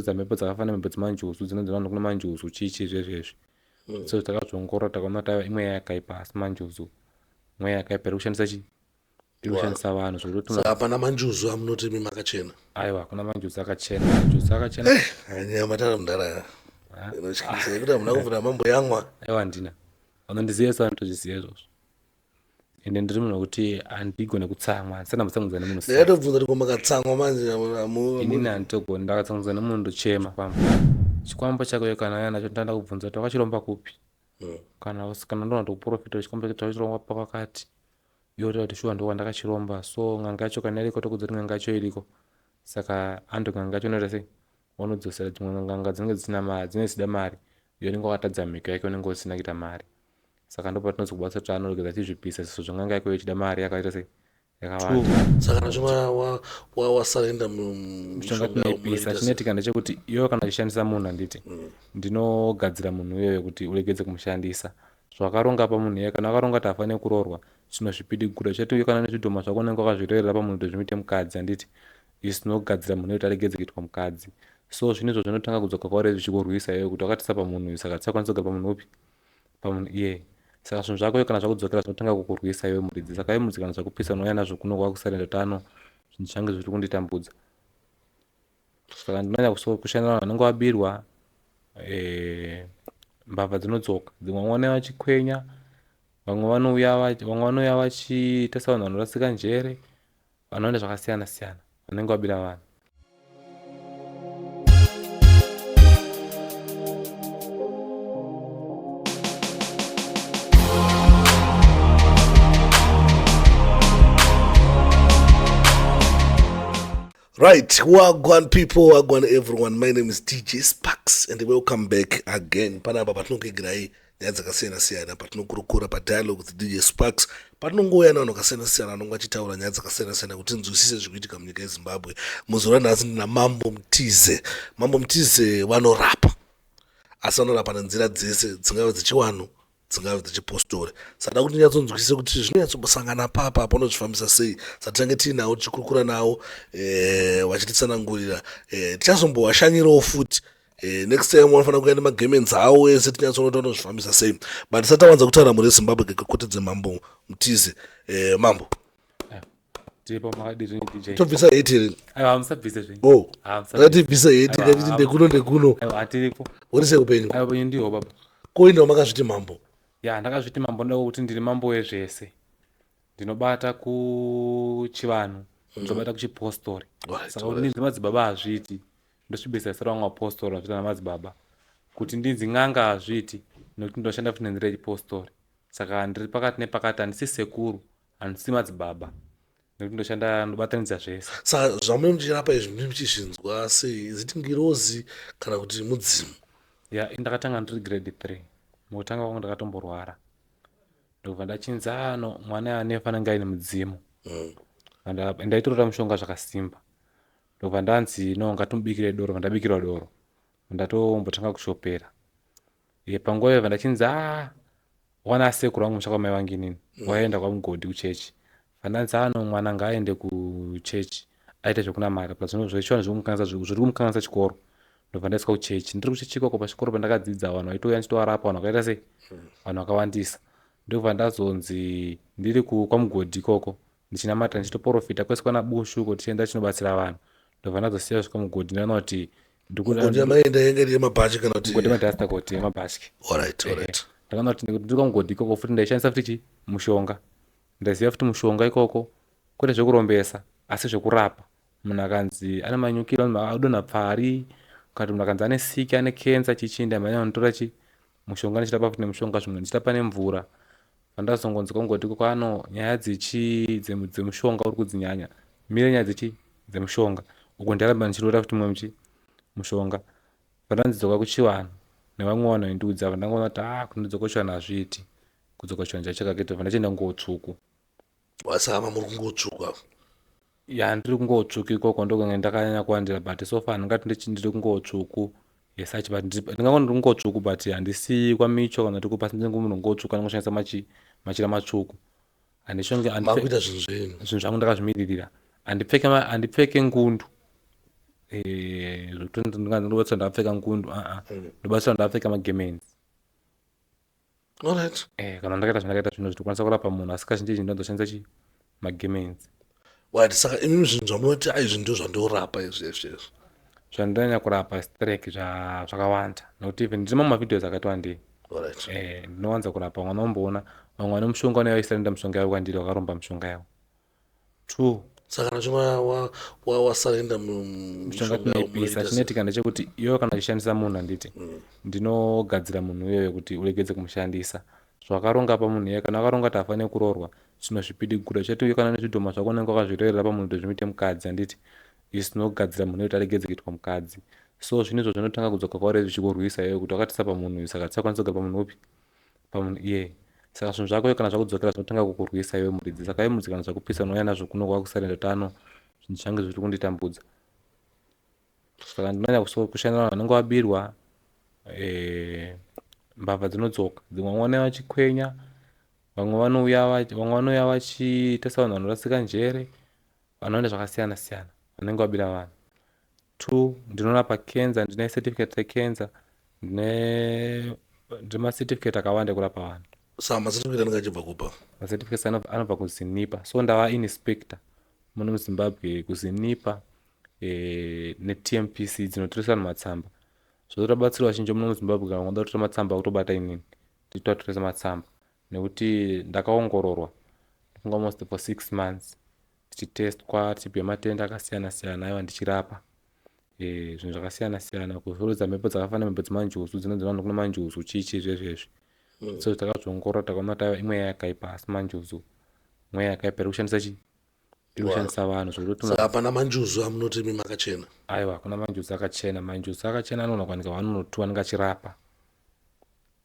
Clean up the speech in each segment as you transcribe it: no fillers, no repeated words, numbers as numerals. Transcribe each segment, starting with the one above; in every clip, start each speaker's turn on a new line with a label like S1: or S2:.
S1: Dzamhepo dzakafanana nemhepo dzemanjuzu dzinonzi vanhu kune manjuzu chii chii zvezvezvi. So takazviongorora takaona kuti aiwa imweya yakaipa asi manjuzu mweya yakaipa iri kushandisa chii iri kushandisa vanhu zvekuti
S2: Saka hapana manjuzu amunoti imi makachena?
S1: Aiwa, hakuna manjuzu akachena. Manjuzu akachena.
S2: Eh, nyaya matara mudhara inotyisa yekuti hamuna kubvira mamboyamwa.
S1: Aiwa, handina. Vanondiziva so vanotozviziva izvozvo. Ende ndiri munhu wekuti handigone kutsamwa, handisati ndambotsamwidzwa nemunhu.
S2: Ndakatobvunza kuti ko makatsamwa manje
S1: Inini handitogoni, ndakatsamwidzwa nemunhu ndochema kwamba. Chikwambo chako iwe kana uya nacho ndinoda kubvunza kuti wakachiromba kupi? Kana kana ndoona kuti kuprofita chikwambo chako chakachiromba pakati. Iwe wotaura kuti shuwa ndokwandakachiromba so n'anga yacho kana iriko tokudza kuti n'anga yacho iriko. Saka ando n'anga yacho inoita sei? Wanodzosera dzimwe n'anga dzinenge dzisina mari, dzinenge dzichida mari. Iwe unenge wakatadza mhiko yake unenge usina kuita mari. Saka ndopatinozokubatsira kuti anoregedza achizvipisa sezvo n'anga yako ichida mari yakaita sei? Yakawanda.
S2: Saka kana uchinge wasarenda
S1: mishonga tinoipisa. Chinoitika ndechekuti iwe kana uchishandisa munhu handiti ndinogadzira munhu iyoyo kuti uregedze kumushandisa. Zvawakaronga pamunhu iye kana wakaronga kuti haafanire kuroorwa tinozvipidigura chete uye kana nezvidhoma zvako unenge wakazviroerera pamunhu kuti zvimuite mukadzi handiti isu tinogadzira munhu iyoyo kuti aregedze kuitwa mukadzi. So zvinhu izvo zvinotanga kudzoka kwauri zvichikurwisa iwewe kuti wakatisa pamunhu uyu saka tichakwanisa kugara pamunhu upi? Pamunhu iyeye. Saka zvinhu zvako kana zvakudzokera zvinotanga kukurwisa iwe muridzi. Saka iwe muridzi kana zvakupisa unouya nazvo kuno kwakusarenda kuti ano zvinhu zvangu zviri kunditambudza. Saka ndinonyanya kushandira vanhu vanenge vabirwa eh, mbavha dzinodzoka. Dzimwe vamwe vanouya vachikwenya, vamwe vanouya vamwe vanouya vachiita sevanhu vanorasika njere, vanoenda zvakasiyana siyana vanenge vabira vanhu.
S2: Right, wagwan people, wagwan everyone. My name is DJ Sparks and welcome back again. Panapa patinokuigirai nyaya dzakasiyana siyana, patinokurukura padialogue with DJ Sparks, patinongouya nevanhu vakasiyana siyana vanonge vachitaura nyaya dzakasiyana siyana kuti tinzwisise zviri kuitika munyika yeZimbabwe. Muzuva ranhasi ndina Mambo Mutize. Mambo Mutize vanorapa, asi vanorapa nenzira dzese, dzingave dzechivanhu, dzingave dzechipostori. Saka da kuti ndinyatsonzwisise kuti zvinonyatsombosangana papa apa unozvifambisa sei. Saka tichange tiinawo tichikurukura nawo eh, vachititsanangurira eh, tichazombovashanyirawo futi eh, next time vanofanira kuuya nemagemenzi awo ese tinyatsoona kuti vanozvifambisa sei. But tisati tawanza kutaura mhuri yeZimbabwe kekotedze Mambo Mutize. Eh, mambo
S1: Tiripo makadii DJ?
S2: Tobvisa heti here?
S1: Aiwa musabvise zvenyu.
S2: Oh. Ngatibvise heti ngatiti ndekuno ndekuno.
S1: Aiwa tiripo.
S2: Uri sei upenyu?
S1: Aiwa upenyu ndihwo baba.
S2: Ko indawo makazviti mambo?
S1: Ya ndakazviti mambo ndoda kuti ndiri mambo wezvese. Ndinobata kuchivanhu, ndinobata kuchipostori. Saka kuti ndinzi madzibaba hazviiti. Ndosvibisa zita ravangu vapostori vazviita namadzibaba. Kuti ndinzi n'anga hazviiti nekuti ndinoshanda futi nenzira yechipostori. Saka ndiri pakati nepakati handisi sekuru handisi madzibaba nekuti ndoshanda ndobatanidza zvese.
S2: Saka zvamunenge muchirapa izvi munenge muchizvinzwa sei? Is it ngirozi kana kuti mudzimu?
S1: Ya, ini ndakatanga ndiri grade 3. Mukutanga kwangu ndakatomborwara. Ndobva ndachinzi ah no mwana anofanira kunge aine mudzimu. Ndaitorora mushonga zvakasimba. Ndobva ndanzi no ngatimubikire doro, ndabikirwa doro. Ndatombotanga kushopera. Ye panguva iyo ndachinzi ah wana asekuru vangu musha kwamai vangu inini waenda kwamugodhi kuchechi. Vandanzi ah no mwana ngaaende kuchechi aite zvekunamata plus zvechivanhu zviri kumukanganisa zviri kumukanganisa chikoro. Ndobva ndaiswa kuchechi. Ndiri kuchechi ikoko pachikoro pandakadzidza vanhu vaitouya ndichitovarapa vanhu vakaita sei vanhu vakawandisa. Ndobva ndazonzi ndiri kwamugodhi ikoko ndichinamata ndichitoporofita kwese kwana Bushu uko tichienda tichinobatsira vanhu. Ndobva ndazosiya zvekwamugodhi ndaona kuti
S2: Mugodhi yamaenda yanga iri yemabhachi kana kuti
S1: mugodhi madhasta koti yemabhachi.
S2: Alright, alright.
S1: Ndakaona kuti ndiri kwamugodhi ikoko futi ndaishandisa futi chi mushonga. Ndaiziva futi mushonga ikoko kwete zvekurombesa asi zvekurapa. Munhu akanzi ane manyukiro adonha pfari kana kuti munhu akanzi ane siki ane cancer chichi ndaimhanya kunotora chi mushonga ndichirapa futi nemushonga zvimwe ndichirapa nemvura. Pandazongonzi kwangoti kwano nyaya dzechi dzemushonga uri kudzinyanya mire nyaya dzechi dzemushonga uko ndaramba ndichirota futi mumwe muchi mushonga pandanzi dzoka kuchivanhu nevamwe vanhu vaindiudza ava ndangoona kuti ah kundidzoka kuchivanhu hazviiti kudzoka kuchivanhu chachakaketa bva ndachienda nguo tsvuku.
S2: Wasama muri kunguo tsvuku apo.
S1: Ya ndiri kunguo tsvuku ikoko ndokunge ndakanyanya kuwandira but so far ndingati ndiri kunguo tsvuku yes achi but ndingangoti ndiri kunguo tsvuku but handisi kwamicho kana kuti kupasi ndiri munhu nguo tsvuku anongoshandisa machi machira matsvuku handishonge
S2: makuita zvinhu zvenyu
S1: zvinhu zvangu ndakazvimiririra handipfeke handipfeke ngundu. Eh, zvekuti ndinobatsira ndakapfeka ngundu aa ndobatsira ndakapfeka magemenzi.
S2: Alright.
S1: Eh, kana ndakaita zvandakaita zvino zvinokwanisa kurapa munhu, asi kazhinji zhinji ndinozoshandisa chi magemenzi.
S2: Right, saka imimi zvinhu zvamunoti ai zvinhu ndo zvandorapa izvi izvi izvi?
S1: Zvandinonyanya kurapa strek zvakawanda, nokuti even ndine mamwe mavideos akati wandei.
S2: Alright.
S1: Eh, ndinowanza kurapa vamwe vanomboona, vamwe vane mushonga unenge vaisarenda mishonga yavo kwandiri, vakaromba mishonga yavo. Two.
S2: Saka kana uchinge wasarenda
S1: mishonga tinoipisa. Chinoitika ndechekuti iwe kana uchishandisa munhu, handiti, ndinogadzira munhu iyoyo kuti uregedze kumushandisa. Zvawakaronga pamunhu iye, kana wakaronga kuti haafaniri kuroorwa, tinozvipidigura. Chete uye kana nezvidhoma zvako unenge wakazviroverera pamunhu kuti zvimuite mukadzi, handiti, isu tinogadzira munhu iyoyo kuti aregedze kuitwa mukadzi. So zvinhu izvo zvinotanga kudzoka kwauri zvichikurwisa iwewe kuti wakatisa pamunhu uyu, saka tisakwanisa kugara pamunhu upi, pamunhu iyeye. Saka zvinhu zvako kana zvakudzokera zvinotanga kukurwisa iwe muridzi. Saka iwe muridzi kana zvakupisa unouya nazvo kuno kwakusarenda kuti ano zvinhu zvange zviri kunditambudza. Saka ndinonyanya kushandira vanhu vanenge vabirwa, mbavha dzinodzoka dzimwe, vamwe vanouya vachikwenya, vamwe vanouya, vamwe vanouya vachiita sevanhu vanorasika njere, vanoenda zvakasiyana siyana, vanenge vabira vanhu. Two, ndinorapa cancer, ndine certificate recancer, ndine macertificate akawanda ekurapa vanhu.
S2: Saka macertificate anenge achibva kupa?
S1: Macertificates anobva kuZINIPA. So ndava inspector muno muZimbabwe kuZINIPA neTMPC dzinotoresa vanhu matsamba. Zvotobatsira vazhinji muno muZimbabwe kana vanoda kutora matsamba kutobata inini nditovatoresa matsamba, nekuti ndakaongororwa ndifunga almost for 6 months tichitestwa, tichipiwa matenda akasiyana siyana. Aiwa, ndichirapa zvinhu zvakasiyana siyana, kuzorudza mhepo dzakafanana, mhepo dzemanjuzu dzinonzi vanhu kune manjuzu chichi zvezvezvi. So takazviongorora, takaona kuti aiwa, imweya yakaipa, asi manjuzu mweya yakaipa iri kushandisa chi iri kushandisa vanhu zvokuti.
S2: Saka hapana manjuzu amunoti imi makachena?
S1: Aiwa, hakuna manjuzu akachena. Manjuzu akachena anoona kuwanika 1 or 2 anenge achirapa,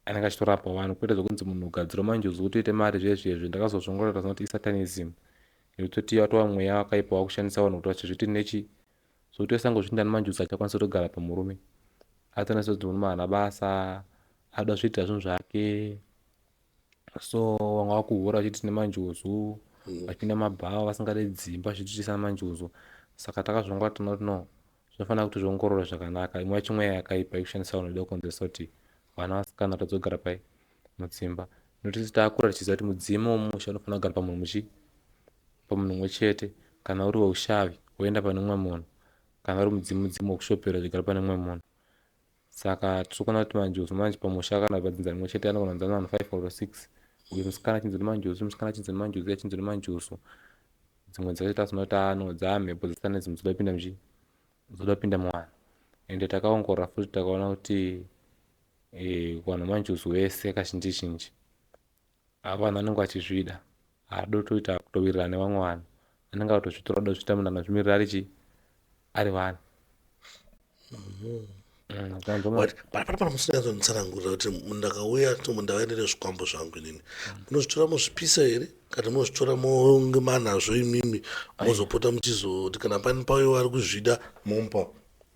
S1: anenge achitorapa vanhu, kwete zvokunzi munhu ugadzira manjuzu kuti uite mari zvezvezvi. Ndakazozviongorora, tazoona kuti isatanism, yekutoti watova mweya wakaipa wakushandisa vanhu kuti vachizviti nechi zvokuti usangozviti ndani manjuzu achakwanisa kutogara pamurume, atonasa kuti murume haana basa, ada zviitira zvinhu zvake. So vamwe vakuhura vachiti tine manjuzu, vachipinda mabhawa vasingade dzimba zvichitiisa manjuzu. Saka takazviongorora, tinoti no, zvinofanira kuti zviongororwe zvakanaka. Imwe yacho mweya yakaipa yekushandisa vanhu ida kukonzeresa kuti vana vasikana tadzogara pai mudzimba, nokuti takura tichiziva kuti mudzimu womusha unofanira kugara pamunhu muchi pamunhu mumwe chete. Kana uri weushavi woenda pane mumwe munhu, kana uri mudzimu, mudzimu wekushopera zvigara pane mumwe munhu. Saka tiri kuona kuti manjuzu manje pamusha kana padzinza rimwe chete anogona kunzi vanhu 5 or 6, uyu musikana achinzi nemanjuzu, musikana achinzi nemanjuzu, achinzi nemanjuzu. Dzimwe dzacho tazoona kuti ano dzaamhepo dzesatanism dzoda kupinda muchi dzoda kupinda muvanhu. Ende takaongorora futi, takaona kuti vanhu manjuzu vese kazhinji zhinji ava vanhu vanenge vachizvida, haadi kutoita kutowirirana nevamwe vanhu, anenge atozvitora kuda kuzviita munhu anozvimirira ari chi ari vanhu.
S2: Pana musinyatsonditsanangurira kuti ndakauya ndauya ndine zvikwambo zvangu inini, munozvitora muzvipisa here, kana munozvitora monge manazvo imimi, mozopota muchizoti kana pane pauyo ari kuzvida momupa?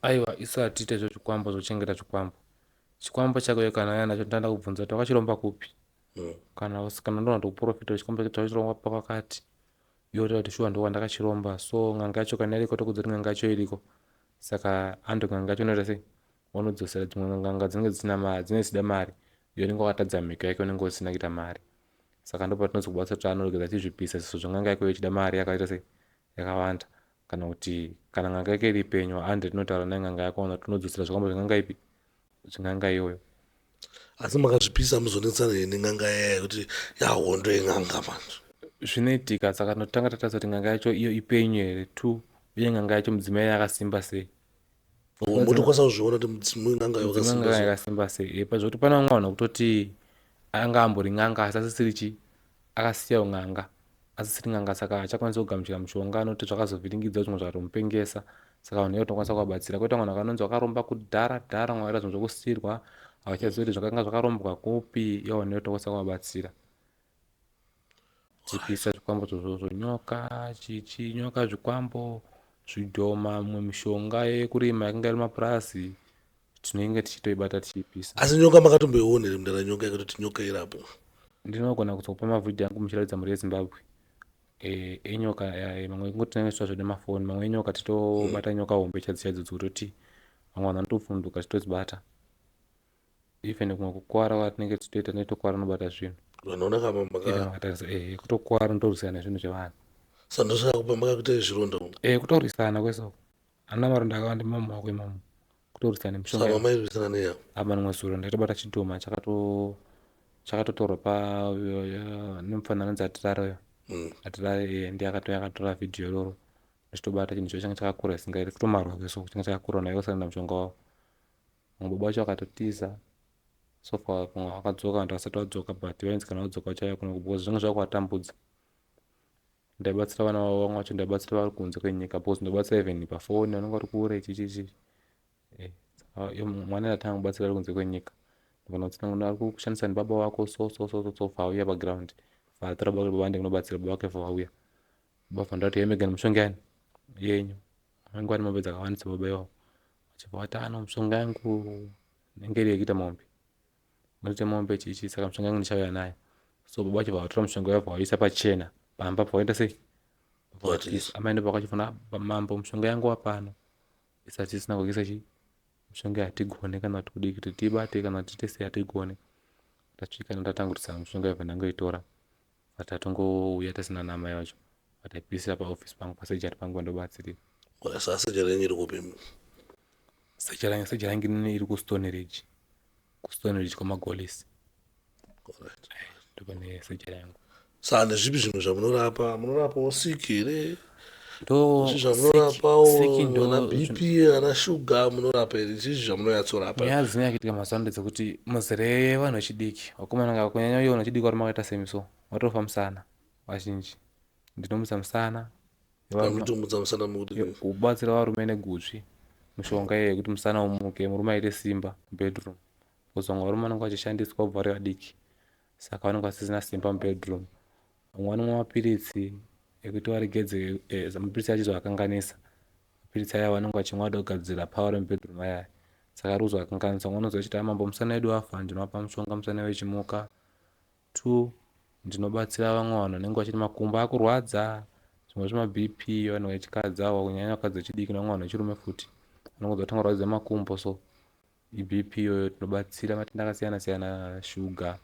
S1: Aiwa, isu hatiite zvezvikwambo, zvochengeta zvikwambo. Chikwambo chako kana uya nacho, ndinoda kubvunza kuti wakachiromba kupi. Kana ndona tokuprofita chikwambo chako chachiromba pakakati, iwe kuti shuwa ndo wandakachiromba. So n'anga yacho kana iriko, tokudza kuti n'anga yacho iriko. Saka ando n'anga yacho inoita sei, wanodzosera. Dzimwe n'anga dzinenge dzisina mari, dzinenge dzichida mari, iyo unenge wakatadza mhiko yake, unenge usina kuita mari. Saka ndo patinozokubatsira kuti anoregedza achizvipisa sezvo n'anga yako ichida mari yakaita sei, yakawanda. Kana kuti kana n'anga yake iri penyu, ande tinotaura naye n'anga yako, ona tinodzosera zvikwambo zven'anga ipi, zven'anga iyoyo.
S2: Asi makazvipisa muzonetsana here nen'anga yaya yekuti yahondo yen'anga manje?
S1: Zvinoitika. Saka tinotanga tatarisa kuti n'anga yacho iyo ipenyu here, two, uye n'anga yacho mudzimai yakasimba sei.
S2: Motokwanisa kuzviona kuti mudzimu wen'anga
S1: wakasimba sei? Yakasimba sei. Pazvokuti pane vamwe vanhu kutoti anga ambori n'anga asi asisiri chi akasiyawo n'anga, asisiri n'anga, saka achakwanisa kugamuchira mushonga nokuti zvakazovhiringidza, zvimwe zvakatomupengesa. Saka vanhu ivo tinokwanisa kuvabatsira. Kwete vanhu vakanonzi vakaromba kudhara dhara, vamwe vakaita zvinhu zvokusirwa, havachazivi kuti zvakanga zvakarombwa kupi. Ivo vanhu ivo tinokwanisa kuvabatsira tichipisa zvikwambo zvozvozvo, nyoka chichi, nyoka, zvikwambo, zvidhoma, mimwe mishonga yekurima yakanga iri mapurazi, tinenge tichitoibata tichiipisa.
S2: Asi nyoka makatomboiona here mudara, nyoka yakatoti nyoka irapo?
S1: Ndinogona kuzokupa mavhidhiyo angu muchiratidza mhuri yeZimbabwe. Eh, enyoka eh, mamwe kungoti tinenge tichitwa zvedu nemafoni, mamwe enyoka titobata nyoka hombe chaidzo chaidzo dzekutoti vamwe vanhu vanotovhunduka tichitodzibata. Even kumwe kukwara kwatinenge tichitoita netokwara nobata zvinhu.
S2: Vanoona kama maka
S1: Even vakatarisa eh, kutokwara notorwisana nezvinhu zvevanhu.
S2: Sandosaka kupa makakuita zvironda umu.
S1: Eh, kutorwisana kwese uko. Ana maronda akawanda imomo wako imomo. Kutorwisana nemishonga.
S2: Saka mairwisana neya.
S1: Apa rimwe zuro ndaitobata chidhoma chakato chakatotorwa pa nemufana anonzi Atirare uyo. Atirare eh, ndiye akatouya akatora video iroro. Ndichitobata chinhu chacho changa chakakura isingaiti kutomarwa kwese uko changa chakakura naye osarenda mushonga wavo. Vamwe baba vacho vakatotiza so far vamwe vakadzoka vanhu vasati vadzoka but vainzi kana vadzoka vachauya kuno because zvinge zvakuvatambudza. Ndaibatsira vana vavo vamwe vacho ndaibatsira vari kunze kwenyika because ndobatsira even pafoni vanenge vari kure chichichi. Eh, saka mwana ndatanga kubatsira ari kunze kwenyika. Ndikona kutsanangura ari kushandisa ndibaba wako so so so so so vauya paground. Vatora baba baba ndinobatsira baba vake vauya. Baba vandati hembe gani mushonga yani yenyu. Vanenge vane mombe dzakawandisa baba ivavo. Vachibva vati ano mishonga yangu inenge iri yekuita mombe. Unoita mombe chichi saka mishonga yangu ndichauya nayo. So baba vachibva vatora mishonga yavo vaiisa pachena pamba pavaita sei?
S2: Vatiza.
S1: Amai ndipo vakachifona mambo mishonga yangu wapano. Isati isina kuisa chi mishonga hatigone kana kuti kudii kuti tibate kana kuti tiite sei hatigone. Tasvika ndatangurisa mishonga yabva ndangoitora. But tatongouya tisina namai vacho. Vataipisira paoffice pangu pasejari pangu pandobatsirira.
S2: Kona saka sejari yenyu iri kupi?
S1: Sejari yangu sejari yangu inini iri kuStone Ridge. KuStone Ridge kwaMagolisi.
S2: Alright.
S1: Ndopane sejari yangu.
S2: Saka ndezvipi zvimwe zvamunorapa? Munorapawo sick here?
S1: Ndo
S2: Zvii zvamunorapawo
S1: sick ndo
S2: ana BP, ana shuga munorapa here? Zvii zvamunonyatsorapa?
S1: Nyaya dzinonyanya kuitika mazuva ano ndedzekuti muzere vanhu vechidiki vakomana nga kunyanya uye vanhu vechidiki vari makaita semi so vatofa musana vazhinji ndinomutsa musana
S2: Vakutomutsa musana mukuti
S1: kubatsira varume negutsvi mishonga iye yekuti musana umuke murume aite simba mubedroom because vamwe varume vanenge vachishandiswa kubva vari vadiki saka vanenge vasisina simba mubedroom vamwe vanomwa mapiritsi ekuti varegedze eh, mapiritsi acho akanganisa mapiritsi aya vanenge vachimwa vada kugadzira power remubedroom aya saka ari kuzoakanganisa vamwe vanonzwa vachiti amambo musana wedu wafa ndinovapa mushonga musana wechimuka 2 ndinobatsira vamwe vanhu vanenge vachiti makumbo akurwadza zvimwe zvemaBP vanhu vechikadzi avo kunyanya vakadzi vechidiki nevamwe vanhu vechirume futi vanongonzwa kutanga kurwadziwa makumbo so iBP iyoyo tinobatsira matenda akasiyana siyana shuga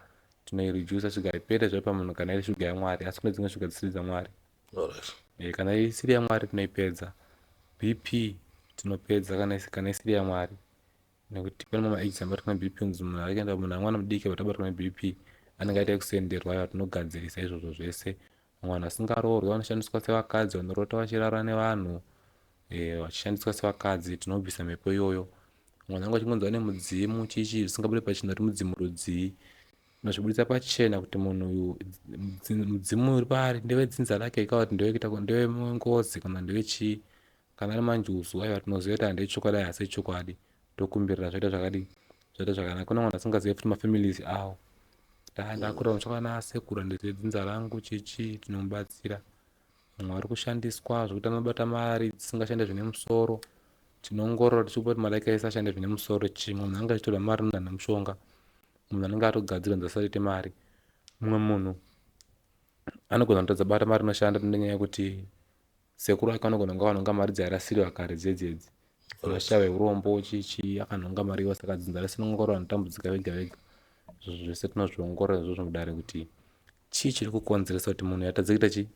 S1: tinoiredusa shuga haipere zvayo pamunhu kana iri shuga yamwari asi kune dzimwe shuga dzisiri dzamwari
S2: Alright.
S1: e, kana isiri yamwari tinoipedza BP tinopedza kana, kana isiri yamwari nekuti pane mamwe maage anobatwa neBP kunzi munhu akaenda munhu amwana mudiki but abatwa neBP anenge aita ekusenderwa aiwa tinogadzirisa izvozvo zvese. Vamwe vanhu vasingaroorwi vanoshandiswa sevakadzi vanorota vachirara nevanhu eh, vachishandiswa sevakadzi tinobvisa mhepo iyoyo. Vamwe vanenge vachingonzi vane mudzimu chichi zvisingabude pachena kuti mudzimu rudzii tinozvibudisa pachena kuti munhu uyu mudzimu uri paari ndewedzinza rake kana kuti ndewengozi kana ndewechii Kana ari manjuzu aiwa tinoziva kuti handechokwadi aya asi chokwadi tokumbirira zvoita zvakadii zvoita zvakanaka kune vanhu vasingazive futi mafamilies awo taa ndakura muchakana asekuru handizive dzinza rangu chichi tinomubatsira vamwe vari kushandiswa zvekuti anobata mari dzisingashande zvine musoro tinoongorora tichikupa kuti mari yake isashande zvine musoro chimwe munhu anenge achitorwa mari munhu ane mushonga munhu anenge atogadzirwa nzi asaite mari mumwe munhu anogona kutadza bata mari inoshanda nenyaya yekuti Sekuru ake vanogona kunge vakanhonga mari dzairasiriwa kare dzedzi idzi. Mashava eurombo chichi akanhonga mari iwo saka dzinza rese rinongorora vanotambudzika vega vega. Izvozvo zvese tinozviongorora izvozvo mudare kuti chii chiri kukonzeresa kuti munhu atadze kuita chii?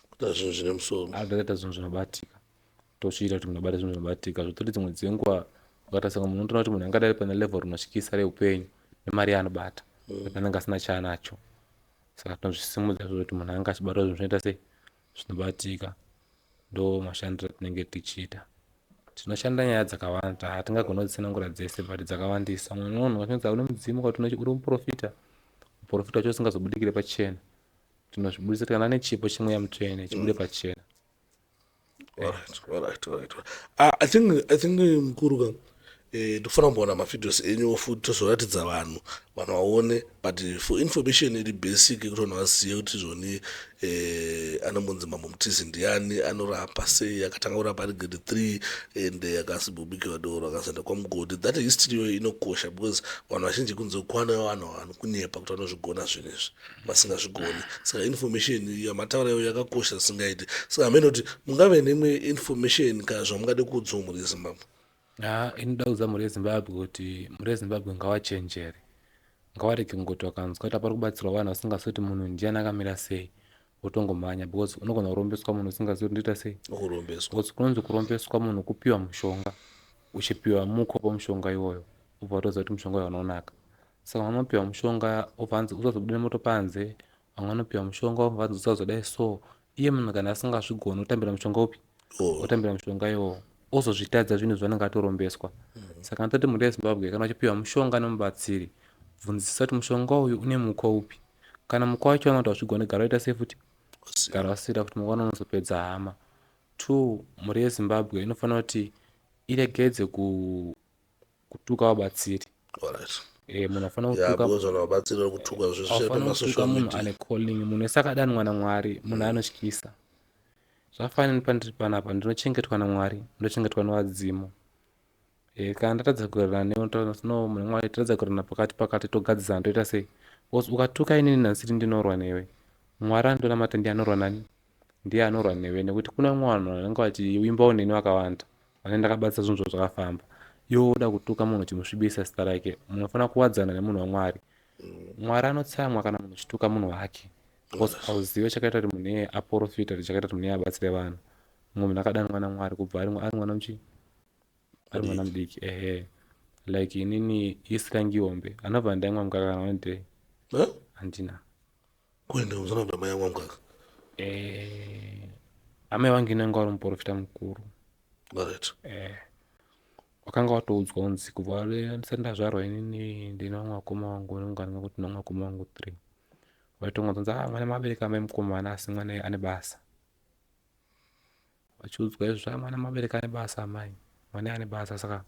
S2: Kuita zvinhu zvine musoro.
S1: Atadze kuita zvinhu zvinobatika. Tochiita kuti munhu abate zvinhu zvinobatika. Zvototi dzimwe dzenguva ukaita senge munhu unotoona kuti munhu angadai ari pane level rinotyisa reupenyu nemari yaanobata. But anenge asina chaanacho. Saka tinozvisimudza izvozvo kuti munhu ange achibata zvinhu zvinoita sei? Zvinobatika ndo mashandiro atinenge tichiita. Tinoshanda nyaya dzakawanda hatingagoni kudzitsanangura dzese but dzakawandisa. Mumwe munhu unonzi une mudzimu kana kuti uri muprofita, muprofita wacho usingazobudikire pachena. Tinozvibudisa kuti kana ane chipo chemweya mutsvene chibude pachena.
S2: Alright, alright, alright. I think mukuru ka. Ndikufanira kumboona mavideos enyu futi, tozoratidza vanhu, vanhu vaone. But for information iri basic yekuti vanhu vazive kuti zvoni anombonzi Mambo Mutize ndiani, anorapa sei, akatanga kurapa ari grade 3 and akasimbobikirwa doro, akazoenda kwaMugodi. That history iyoyo inokosha because vanhu vazhinji kunze kwana vanhu vanokunyepa kuti vanozvigona zvinhu izvi vasingazvigoni. Saka information yamataura iyoyo yakakosha zvisingaiti. Saka hamene kuti mungave neimwe information kana zvamungade kuudzawo mhuri yeZimbabwe?
S1: Ha, inoda kuudza mhuri yeZimbabwe kuti mhuri yeZimbabwe ngavachenjere, ngavarege kungoti vakanzwa kuti apari kubatsirwa vanhu vasingazivi kuti munhu ndiani, akamira sei, wotongomhanya, because unogona kurombeswa munhu usingazivi kuti ndoita sei.
S2: Okurombeswa.
S1: Because kunonzi kurombeswa munhu kupiwa mushonga, uchipiwa muko pamushonga iwoyo, ubva watoziva kuti mushonga uyo unonaka. Saka vanopiwa mushonga, obva anzi usazobuda nemoto panze. Vamwe vanopiwa mushonga, obva anzi usazodai. So iye munhu kana asingazvigoni, otambira mushonga upi? Otambira mushonga iwowo, ozozvitadza zvinhu zvaanenge atorombeswa. Saka ndototi mhuri yeZimbabwe, kana uchipiwa mushonga nemubatsiri, bvunzisisa kuti mushonga uyu une muko upi. Kana muko wacho vanoti hazvigoni, gara waita sei futi, gara wasira kuti mangwana unozopedza hama. Two, mhuri yeZimbabwe inofanira kuti iregedze kutuka vabatsiri. Munhu afanira kutuka,
S2: because vanhu vabatsiri vari kutuka
S1: zvese afanira kutuka
S2: pamasocial
S1: munhu
S2: media.
S1: Ane calling, munhu wese akadanwa naMwari munhu anotyisa. Zvafanini pandiri panapa, ndinochengetwa naMwari, ndinochengetwa nevadzimu. Kana ndatadza kuwirirana newe, no, munhu Mwari, tatadza kuwirirana pakati pakati, togadzisana, toita sei? Because ukatuka inini nhasiri, ndinorwa newe. Mwari andonamata ndiye anorwa nani, ndiye anorwa newe, nekuti kuna vamwe vanhu vanenge vachiimbawo neni vakawanda vane ndakabatisa zvinhu zvavo zvakafamba. Iwe woda kutuka munhu uchimusvibisa zita rake. Munofanira kuwadzana nemunhu waMwari. Mwari anotsamwa kana munhu uchituka munhu wake, because hauzive chakaita kuti munhu iyeye aprofita, kuti chakaita kuti munhu iyeye abatsire vanhu. Mumwe munhu akadanwa naMwari kubva ari mwana muchi ari mwana mudiki. Ehe, like inini isirangiombe anobva ndaimwa mukaka kana one day.
S2: Eh?
S1: Handina.
S2: Kuenda uzanobva mai yamwa mukaka?
S1: Amai vangu inenge vari muprofita mukuru. Wakanga watoudzwa kunzi kubva ndisati ndazvarwa inini ndine vamwe vakoma vangu, nengana kuti ndine vamwe vakoma vangu three, vaitongonzonzi, "Ah, mwana mabereka amai mukomana, asi mwana ane basa." Vachiudzwa izvo, "Ah, mwana mabereka ane basa, amai mwana ane basa." Saka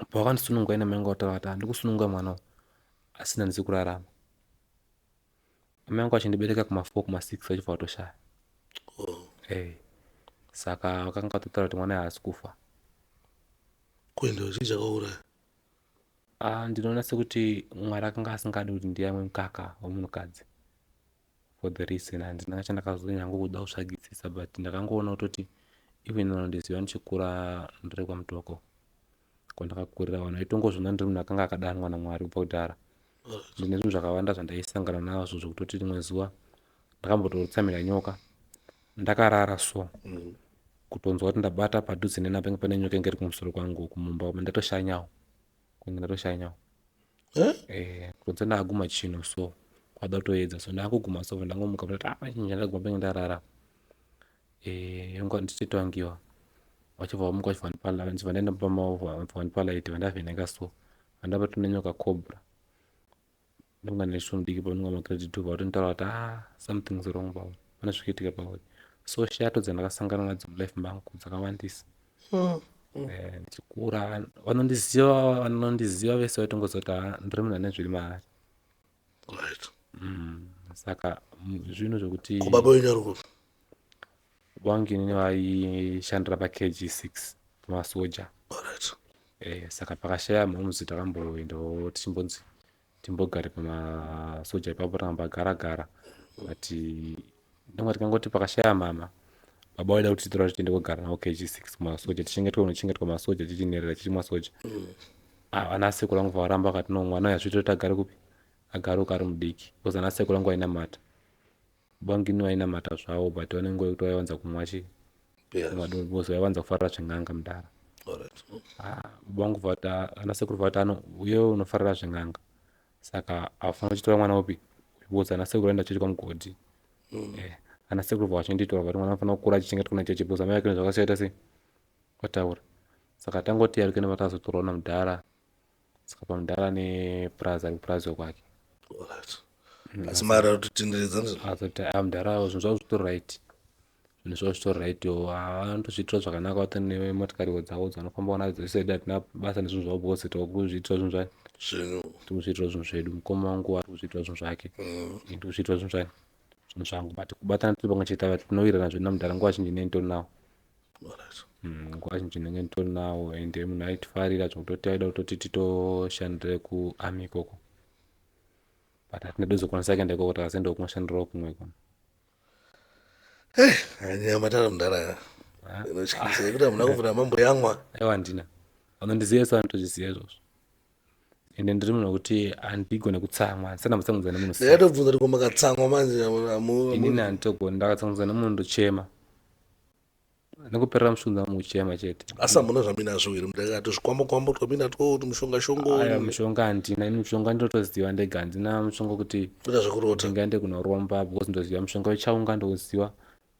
S1: pavakandisununguka ine mai vangu vataura kuti handikusununguka mwana uyu asina ndisi kurarama. Amai vangu vachindibereka kuma4, kuma6, vachibva vatoshaya. Saka vakanga vatotaura kuti mwana haasi kufa.
S2: Kuenda chii chakauraya?
S1: Ah, ndinoona sekuti Mwari akanga asingadi kuti ndiyamwe mukaka wemunhukadzi for the reason handina chandakazonyango kuda kutsvagisisa, but ndakangoona kutoti even vanondiziva ndichikura ndiri kwaMutoko kwandakakurira, vanhu vaitongozviona ndiri munhu akanga akadanwa naMwari kubva kudhara. Ndine zvinhu zvakawanda zvandaisangana nazvo, zvekutoti rimwe zuva ndakambototsamira nyoka ndakarara, so kutonzwa kuti ndabata padhuze nena penge pane nyoka inge iri kumusoro kwangu kumumba, ndatoshanyawo, kunge ndatoshanyawo.
S2: Eh?
S1: Kutonza ndakaguma chinhu, so kwada kutoedza, so ndakuguma, so ndangomuka ndati, "Ah, chinhu chandaguma penge ndarara." Yanga ndichitotangiwa, vachibva vamuka, vachibva vandipa, ndichibva ndaenda pamaovha, vachibva vandipa light, vandavheneka, so vandabata nenyoka cobra. Ndinga ndiri mudiki, paunonga magrade 2, vatonitaura kuti, "Ah, something's wrong pauri, pane zviri kuitika pauri." So shato dzandakasangana nadzo mulife mangu dzakawandisa. Ndichikura, vanondiziva vese vaitongoziva kuti, ah, ndiri munhu ane zviri maari. Saka zvinhu zvokuti
S2: Ko baba wenyu ari kupi?
S1: Vangu inini vaishandira paKG 6 pamasoja. Saka pakashaya mhomuzi, takamboendawo tichimbonzi timbogare pamasoja ipapo, takambagara gara, but ndinga tikangoti pakashaya mama, baba vaida kuti titora tiende kogara navo KG 6 kumasoja, tichengetwe unochengetwa masoja, chichinherera chichi masoja. Ah, vana sekuru vangu varamba, vakati, "No, mwana uyu hazviiti kuti agare kupi, agare uko ari mudiki," because ana sekuru vangu vainamata, bangini vainamata zvavo, but vanenge kuti vaiwanza kumwa chi kumwa doro, because vaiwanza kufarira zven'anga mudara. Ah, vangu vati, ana sekuru vati, ano uye unofarira zven'anga, saka haufanira kuchitora mwana upi, because ana sekuru vaenda chechi kwaMugodhi. Ana sekuru vachinditora vati mwana anofanira kukura achichengetwa nechechi, because amai vake zvakasiyaita sei vataura. Saka tangoti yarike nevatazotorwa namudhara, saka pamudhara nepurazi, ari kupurazi kwake.
S2: Alright. Asi mari ari kutotenderedza ndizvo?
S1: Azoti, "Ah, mudhara, zvinhu zvavo zvitori right." Zvinhu zvavo zvitori right, vanotozviitira zvakanaka, vatori nemotikariwo dzavo dzavanofambawo nadzo. Isu hedu hatina basa nezvinhu zvavo because tokuzviitira zvinhu zvayo.
S2: Zvinhu.
S1: Tikuzviitira zvinhu zvedu. Mukoma wangu ari kuzviitira zvinhu zvake, ini ndikuzviitira zvinhu zvani, zvinhu zvangu, but kubatana tiri pamwe chete ava, tinowirirana zvedu namudhara. Nguva zhinji ndinenge nditori nawo. Nguva zhinji ndinenge nditori nawo, ende munhu aitifarira zvekutoti aida kutoti titoshandire kuarmy ikoko, but hatina tozokwanisa kuenda ikoko, takazoendawo kunoshandirawo kumwe kuno.
S2: Nyaya matara mudhara inotyisa yekuti hamuna kubvira mamboyamwa.
S1: Aiwa, handina. Vanondiziva so vanotozviziva izvozvo, ende ndiri munhu wekuti handigone kutsamwa, handisati ndambotsamwidzwa nemunhu.
S2: Ndakatobvunza kuti ko makatsamwa manje?
S1: Inini handitogoni. Ndakatsamwidzwa nemunhu ndochema nekuperera mushunza mukuchema chete.
S2: Asi hamuna zvaminazvo here mudakati zvikwambo kwambo twaminatwo kuti mushonga shongo?
S1: Aya, mushonga handina ini. Mushonga ndinotoziva ndega, handina mushonga kuti
S2: kuita zvekurota.
S1: Ndingaende kunoromba because ndoziva mushonga wechaunga, ndouziva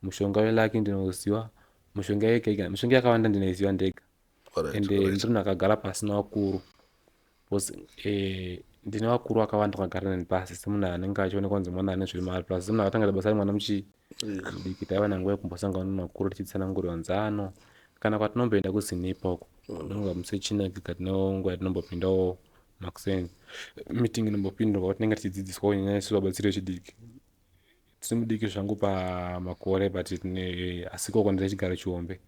S1: mushonga welucky, ndinouziva mushonga yega, mishonga yakawanda ndinoiziva ndega. Ende ndiri munhu akagara pasi nevakuru because ndine vakuru vakawanda vakagara neni pasi, semunhu anenge achionekwa kunzi mwana ane zviri maari, plus semunhu akatanga basa ari mwana muchi mudiki. Taiva nanguva yekumbosangana nevakuru tichitsanangurirwa nzano kana kwatinomboenda kuZINIPA uko ndonga musi wechina tine nguva yatinombopindawo makuseni, meeting inombopindwa, tinenge tichidzidziswa kunyanya isu vabatsiri vechidiki. Tiri mudiki zvangu pamakore, but tine, asi ikoko ndine chigaro chihombe,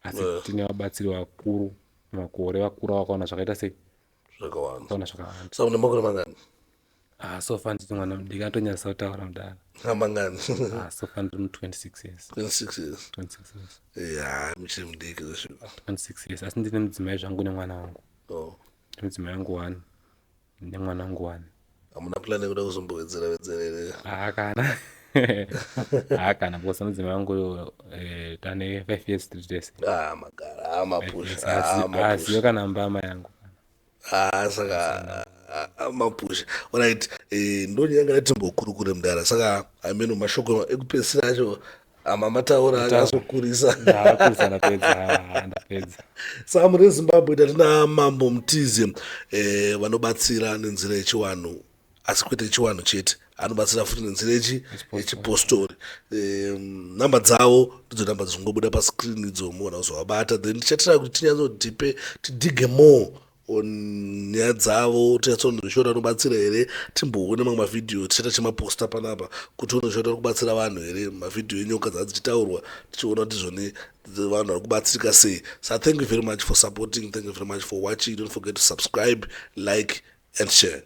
S1: asi tine vabatsiri vakuru makore vakura vakaona zvakaita sei.
S2: Zvakawanda.
S1: Vakaona zvakawanda.
S2: Saka une makore mangani?
S1: Ah, so far nditi mwana mudiki atonyadzisa kutaura mudara.
S2: Mangani?
S1: Ah, so far ndiri mu26 years.
S2: 26 years?
S1: 26 years.
S2: Ya, muchiri mudiki zveshuwa.
S1: 26 years, asi ndine mudzimai zvangu nemwana wangu. Ndine mudzimai wangu one nemwana wangu one.
S2: Hamuna plan yekuda kuzombowedzera wedzera here?
S1: Haakana, haakana, because mudzimai wangu tane 5 years tiri tese.
S2: Ah, magara, ah, mapusha.
S1: Azive kana mbama yangu.
S2: Ah, saka ah, mapusha. Alright, ndonyanga timbokurukure mudara. Saka ameno mashoko ekupedzisira acho amamataura akazokurisa.
S1: Ndaakurisa, ndapedza. Ah, ndapedza.
S2: Saka muri Zimbabwe tatina Mambo Mutize, vanobatsira nenzira yechiwanhu, asi kwete chiwanhu chete, anobatsira futi nenzira yechipostori. Namba dzavo ndidzo namba dzingobuda pascreen idzo, muona kuzovabata. Then tichatira kuti tinyatsodipe, tidige more on nyaya dzavo, tinyatsondoshora anobatsira here. Timboone mamwe mavhidhiyo tichaita chimaposta panapa kuti unoshora uri kubatsira vanhu here, mavhidhiyo enyoka dzaa dzichitaurwa, tichiona kuti zvoni vanhu vari kubatsirika sei. So thank you very much for supporting, thank you very much for watching. Don't forget to subscribe, like and share.